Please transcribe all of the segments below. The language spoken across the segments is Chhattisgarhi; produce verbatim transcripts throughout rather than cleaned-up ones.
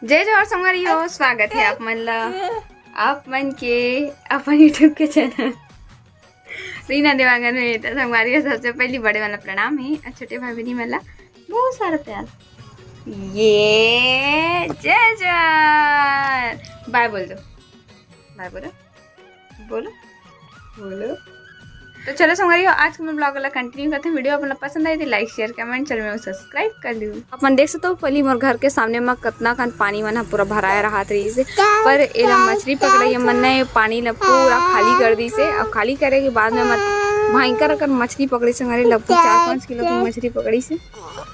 जय जोहार संगवारी हो, स्वागत है आप मन ला, आप मन के अपन YouTube के चैनल रीना देवांगन में। तो संगवारी हो, सबसे पहली बड़े वाला प्रणाम है और छोटे भाई बहनी मन ला बहुत सारा प्यार। ये जय जोहार, बाय बोल दो, बाय बोलो, बोलो, बोलो। तो चलो संगवारी हो, आज के मैं ब्लॉग ला कंटिन्यू करते हैं। वीडियो अपन ला पसंद आई तो लाइक, शेयर, कमेंट, चैनल में सब्सक्राइब कर लियो। अपन देख सकते हो पहली मोर घर के सामने में कतना कन पानी मन ह पूरा भराए रहत रहिस हे, पर एला मछली पकड़इया मन ने पानी ला पूरा खाली कर दिस हे। और खाली करे के बाद में मत भयंकर अकन मछली पकड़े संगवारी, लगभग चार पाँच किलो की मछली पकड़िस हे।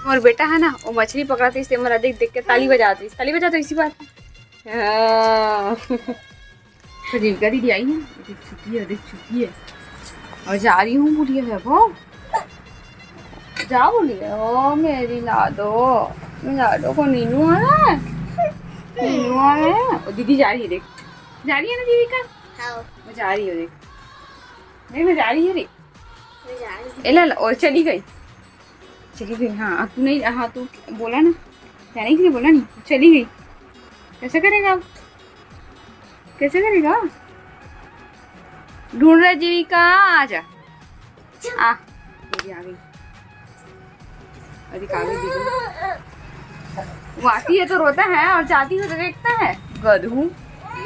मोर बेटा है ना, वो मछली पकड़ातिस ते मोला देख देख के ताली बजातिस, ताली बजाते इसी बात। हाँ। तो जीविका दीदी आई है, देख चुकी है, देख चुकी है। और जा रही हूँ बोलिए है वो। जा बोलिए, ओ मेरी लाडो, लाडो को नीनू आ रहा है, नीनू आ रहा है। और दीदी जा रही है, देख, जा रही है ना जीविका। हाँ। वो जा रही है, देख, देख, मैं जा रही है रे। मैं जा रही हूँ। ए ला, ला, और चली गई, चली गई। हाँ, अब तू नहीं, हाँ, तू बोला ना, जाने के लिए बोला नहीं, चली गई। कैसे करेगा अब? कैसे करेगा? ढूंढ रहा जीविका, आ जा। आ, ये आ गई। अरे, आ गई दीदी। वो आती है तो रोता है और जाती है तो देखता है। गधू।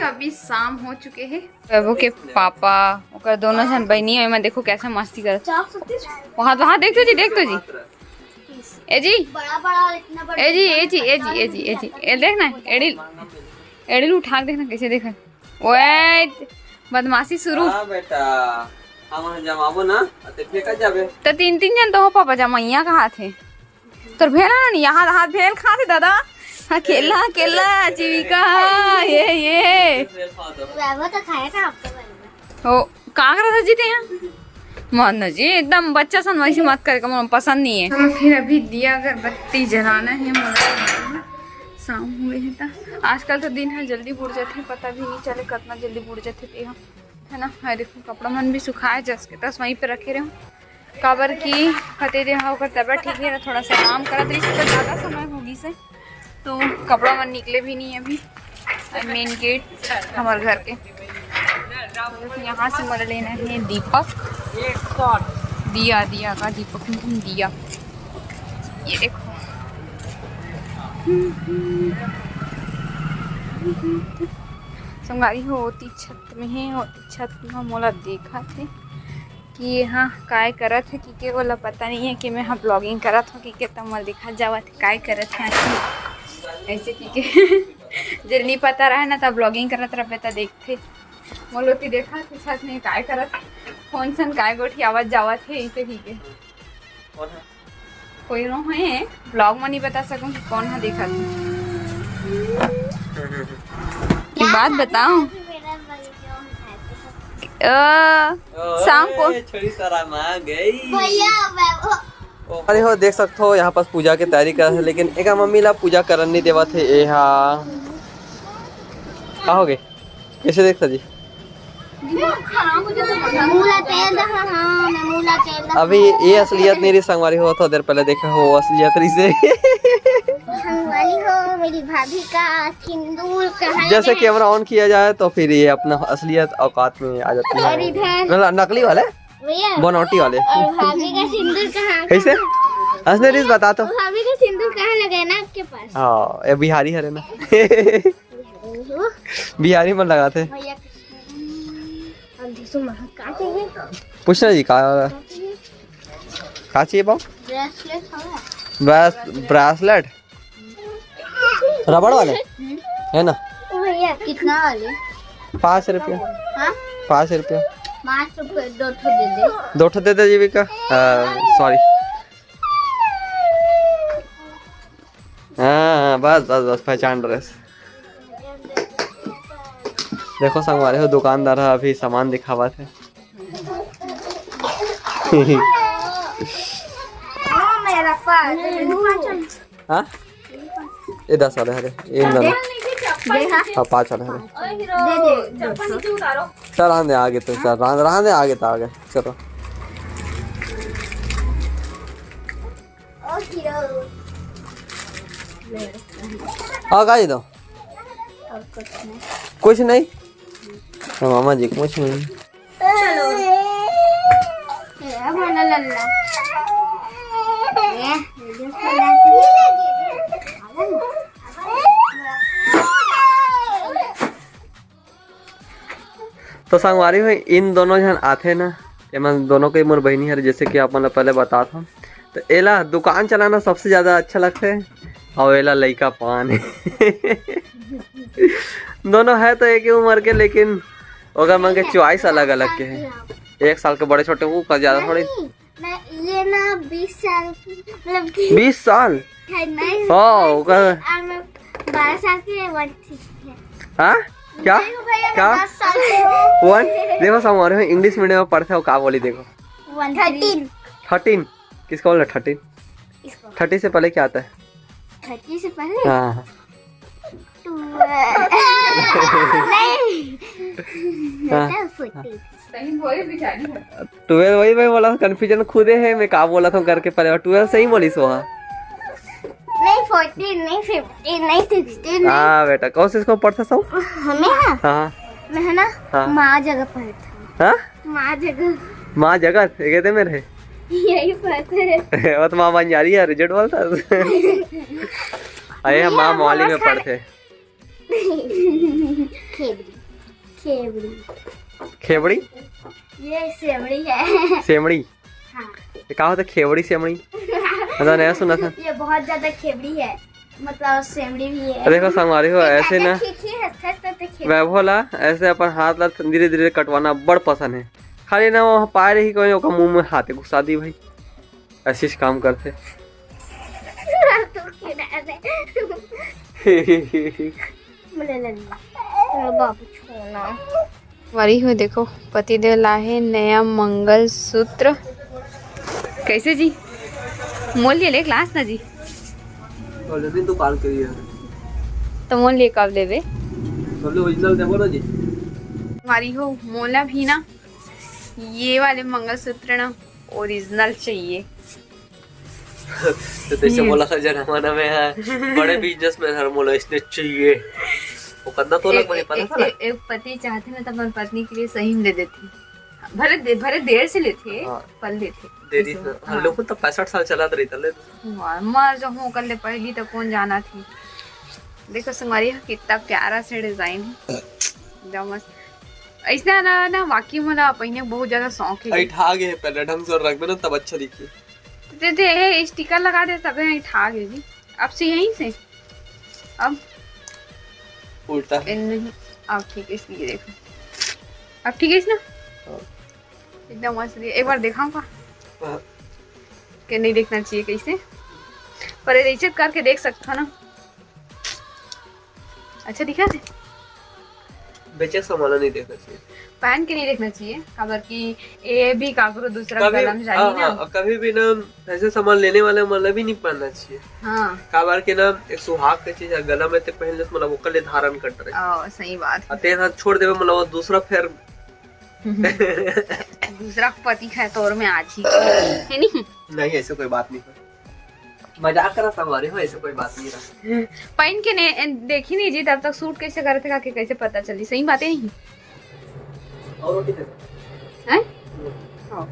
अभी शाम हो चुके हैं। वैभव के पापा, ओकर दोनों झन बहिनी, एमा देखो कैसे मस्ती करत। वहाँ, वहाँ देख तो जी, देख तो जी। ए जी, बड़ा बड़ा, इतना बड़ा ए जी, ए जी, ए जी, ए जी, ए जी, ए देख ना, एड़ी, एड़ी ल उठा के देख ना, कैसे देख। ओए, बदमाशी शुरू। हाँ बेटा, हम जमाबो ना, ते फेंका जाबे। तो तीन तीन जन तो हो पापा, जमैया कहा थे। तोर भेल ना, यहाँ हाथ भेल खा थे दादा। अकेला, अकेला, जीविका, ये, ये। वैभव तो खाएगा आपको बराबर। ओ, का करत हे जी तेहा? मत न जी, एकदम बच्चा सन वैसे मत करे, मोला पसंद नहीं है। चलो फिर अभी दिया अगरबत्ती जलाना है मोला, शाम हुए है ता। आजकल तो दिन ह जल्दी बुड़ जाथे, पता भी नहीं चले कतना जल्दी बुड़ जाथे तेहा, है ना। हाँ, देखो कपड़ा मन भी सुखाए जस के तस वहीं पे रखे रहे हूँ, काबर कि फतेह देव ह ओकर तबीयत ठीक नहीं रहा, थोड़ा सा आराम करत रहिस, तो ज़्यादा समय हो गिस हे, तो कपड़ा मन निकले भी नहीं अभी। मेन गेट हमारे घर के। यहाँ से मोला लेना है दीपक, दिया, दिया का दीपक नहीं, दिया, ये देखो। संगवारी हो, ओती छत में है, ओती छत में मोला देखा थे कि ये हा काय करत हे, कि के ओला पता नहीं है कि मैं हा ब्लॉगिंग करत हूँ, कि के त मोला दिखा जावत हे काय करत हे। ऐसे कि के जे नहीं पता रहे ना, त ब्लॉगिंग करत रहबे त देखथे। मोला ओती देखा कि छत में काय करत, फोन सन काय गोठियावत जावत हे, ऐसे कि के। कोई नो है, ब्लॉग में नहीं बता सकूं कि कौन है, देखा तू। एक बात बताऊं? अ, शाम को ओए, छोरी सारा माँ गई। भैया, मैं वो अरे हो, देख सकते हो, यहाँ पास पूजा के तैयारी करत हे, लेकिन एका मम्मी ला पूजा करन नहीं देवत हे। एहा का हो गए? कैसे देखता जी? मुंह ला तेल दहा, हाँ, मैं मुंह ला तेल दहा। अभी ये असलियत नहीं रही संगवारी हो, थोड़ा देर पहले देखा हो, वो असलियत रही से। संगवारी हो, मेरी भाभी का सिंदूर कहाँ जैसे है? कैमरा ऑन किया जाए तो फिर ये अपना असलियत औकात में आ जाती है। और इधर मतलब नकली वाले, भैया, बनौटी वाले। और भाभी का सिंदूर कहाँ? कैसे? असने रीस बता तो। भाभी का सिंदूर कहाँ लगा है ना आपके पास? हाँ, ये बिहारी हरे ना। बिहारी मन लगाथे। भैया, अब देखो, महा का चाहिए? पूछना जी, का, का चाहिए? का चाहिए बाबू? ब्रेसलेट हवा। Brace-, bracelet? रबड़ वाले? है ना? भैया, कितना वाले? पाँच रुपया। हाँ? पाँच रुपया। पाँच रुपये, दो ठो दे दे। दो ठो दे दे जीविका। हाँ, सॉरी। हाँ, हाँ, बस, बस, बस, पहचान रहे। देखो संगवारी हो, दुकानदार ह अभी सामान दिखावत हे। हाँ? ये दस वाले हरे, ये दे दो। हाँ, पाँच वाले हरे। दे दे। चल, रहने दे, आगे तो चल, रहने, रहने दे, आगे तो आगे। चलो। ओ हीरो। आ, गाड़ी दो। और कुछ नहीं। कुछ नहीं? तो मामा जी कुछ नहीं। चलो। ये हमारा लल्ला। ये, ये जो फैलाती है। तो संगवारी हो, इन दोनों झन आथे ना, एमन दोनों के मोर बहिनी हरे, जैसे कि आप मन ला पहले बतात हव। तो एला दुकान चलाना सबसे ज्यादा अच्छा लगथे, और एला लइका पान। दोनों है तो एक ही उम्र के, लेकिन ओकर मन के चॉइस अलग अलग के है। एक साल के बड़े छोटे, वो का ज्यादा थोड़ी। नहीं, मैं, ये ना बीस साल की, मतलब कि बीस साल? है नहीं। हाँ, ओकर। और मैं बारह साल की है, वन सिक्स है। हाँ? क्या? देखो भैया, मैं क्या? दस साल की हूँ। वन? देखो, संगवारी हो, इंग्लिश मीडियम में पढ़ते हो, का बोली देखो? वन थर्टीन। थर्टीन? किसको बोला थर्टीन? इसको। थर्टी से पहले क्या आता है? थर्टी से पहले? हाँ। नहीं। हाँ। बेटा, फोर्टीन। ट्वेल्व, वही मैं बोला, कन्फ्यूजन खुदे है, मैं का बोला था करके पहले, और ट्वेल्व सही बोली सो, हाँ। नहीं, फोर्टीन नहीं, फिफ्टीन नहीं, सिक्सटीन नहीं। हाँ बेटा, कौन से स्कूल पढ़ता सब? हमें, हाँ। हाँ। मैं है ना, हाँ। माँ जगह पढ़ता। हाँ? माँ जगह। माँ जगह, ये कहते मेरे। यही पढ़ते हैं। वो तो माँ बंजारी है, रिजल्ट बोलता। अरे हम माँ मवाली में पढ़ते। खेबड़ी। खेबड़ी। खेबड़ी? ये सेवड़ी है। सेवड़ी? हाँ। ये का होता है, खेबड़ी सेवड़ी? मतलब नया सुना था। ये बहुत ज्यादा खेबड़ी है, मतलब सेवड़ी भी है। देखो संगवारी हो, ऐसे ना वैभव ला ऐसे अपन हाथ ला धीरे धीरे कटवाना बड़ पसंद है। खाली ना वो पाए रही कोई, ओकर मुंह में हाथे घुसा दी भाई। ऐसे ही काम करथे। बाबू छोना। वरी हो देखो, पतिदेव लाहे नया मंगलसूत्र। कैसे जी? मोल लिए ले क्लास ना जी। Already दुकान के लिए है। तो मोल लिए कब लेबे? सबले ओरिजिनल देबो ना जी। वरी हो मोला भी ना ये वाले मंगलसूत्र ना ओरिजिनल चाहिए। तो तैसे बोला था जमाना में है, बड़े बिजनेसमैन हर मोला इसने चाहिए। वो कतना तोला ए-, बने ए-, पता ए-, था ना? ए-, एक पति चाहते ना तो अपन पत्नी के लिए सही में दे देती। भले दे-, भले देर से लेते, हाँ। पर लेते। दे दी ऐसे। ना। हाँ। लोग तो पैंसठ साल चला रही था, ले। वाह, मर जाऊँ कर ले, पहली तो कौन जाना थी। देखो संगवारी, कितना प्यारा सा डिजाइन है, एकदम मस्त। ऐसा ना, ना, वाकई में ना, पहिने बहुत ज्यादा शौक है। ऐठा गए पहले ढंग से रखबे ना, तब अच्छा दिखी। दे दे, ए, स्टिकर लगा दे, तबे ऐठा गए जी। अब से यहीं से, अब उल्टा। ए, नहीं, अब ठीक है, इसलिए देखो, अब ठीक है इस ना। हाँ। एकदम मस्त दिया। एक बार दिखाऊं का? हाँ। कि नहीं देखना चाहिए कैसे, पर ये ऐसे करके देख सकता ना। अच्छा दिखा थे? बेचे सामान नहीं देखना चाहिए। पहन के नहीं देखना चाहिए, काबर कि ये भी काकरो दूसरा कभी, गलम जाही हाँ, ना। हाँ, कभी भी ना ऐसे सामान लेने वाले मन ला भी नहीं पहनना चाहिए। हाँ। काबर के ना एक सुहाग के चीज है, गला में ते पहन ले, मतलब ओकर ले धारण करत रहे। ओ, सही बात है। आ ते साथ छोड़ देवे, मतलब वो दूसरा फिर दूसरा पति है तौर में आज ही, है नहीं? नहीं, ऐसे कोई बात नहीं है। मजाक करा संगवारी हो, ऐसे कोई बात नहीं रहा। पहन के ने, देखी नहीं जी, तब तक सूट कैसे करत हे, काके कैसे पता चली? सही बात है नहीं? और रोटी दे। हैं? हाँ।